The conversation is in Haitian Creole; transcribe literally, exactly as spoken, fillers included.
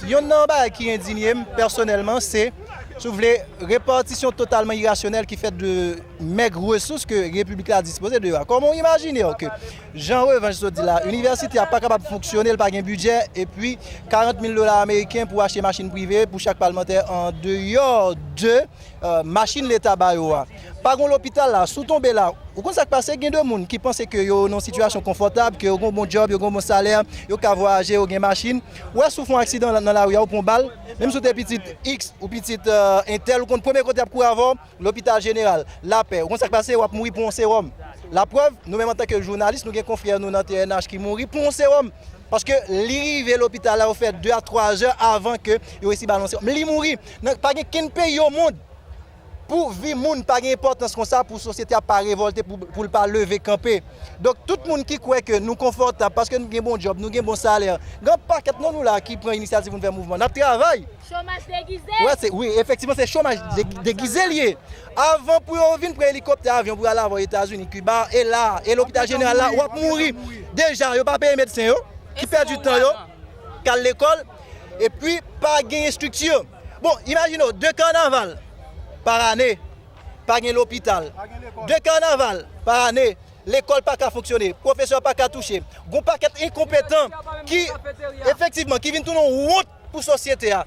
Yonn nan bagay ki endinye m pèsonèlman, se, si w vle, repatisyon totalman irasyonèl ki fèt de mèg resous ke repiblik la dispoze de yo a. Kòman w imajine w ke Jean Revanche sot di la, inivèsite a pa kapab fonksyone, l pa gen bidjè, epi karant mil dola ameriken pou achte machin prive pou chak palmantè an deyò de euh, machin leta ba yo a. Pa gon lopital la, si w tonbe la, ou konn sa k pase, gen de moun ki panse ke yo nan sitiyasyon konfòtab, ke yo gon bon djòb, yo gon bon salè, yo ka vwayaje, yo gen machin. Ou wè si w fè yon aksidan nan lari a, ou pran bal, menm si w te pitit X ou pitit euh, entèl, ou konn premye kote y ap kouri avè w, lopital jeneral, Lapè. Ou konn sa k pase, w ap mouri pou yon sewòm. Laprèv, nou menm antanke jounalis, nou gen konfrè nou nan T N H ki mouri pou yon sewòm. Paske li rive lopital la, yo fè de a twa zè avan ke yo resi ba l yon sewòm. Li mouri. Nan, pa gen kenn peyi o mond pou vi moun pa gen enpòtans konsa, pou sosyete a pa revòlte, pou, pou l pa leve kanpe. Donk, tout moun ki kwè ke nou konfòtab paske nou gen bon djòb, nou gen bon salè, gen pakèt nan nou la ki pran inisyativ pou n fè mouvman. N ap travay. Chomaj degize. Wè, se, wi, efektivman, se chomaj de- degize l ye. Avan pou yo vin pran elikoptè, avyon pou y al avè w Etazini, Kiba, e la, e lopital jeneral la, w ap mouri. Deja, yo pa peye medsen yo, ki pèdi tan yo, k al lekòl, epi pa gen estrikti. Bon, imajine w, de kanaval pa ane, pa gen lopital. De kanaval pa ane, lekòl pa ka fonksyone, pwofesè pa ka touche. Gon pakèt enkonpetan ki, efektivman, ki vin tounen yon wont pou sosyete a.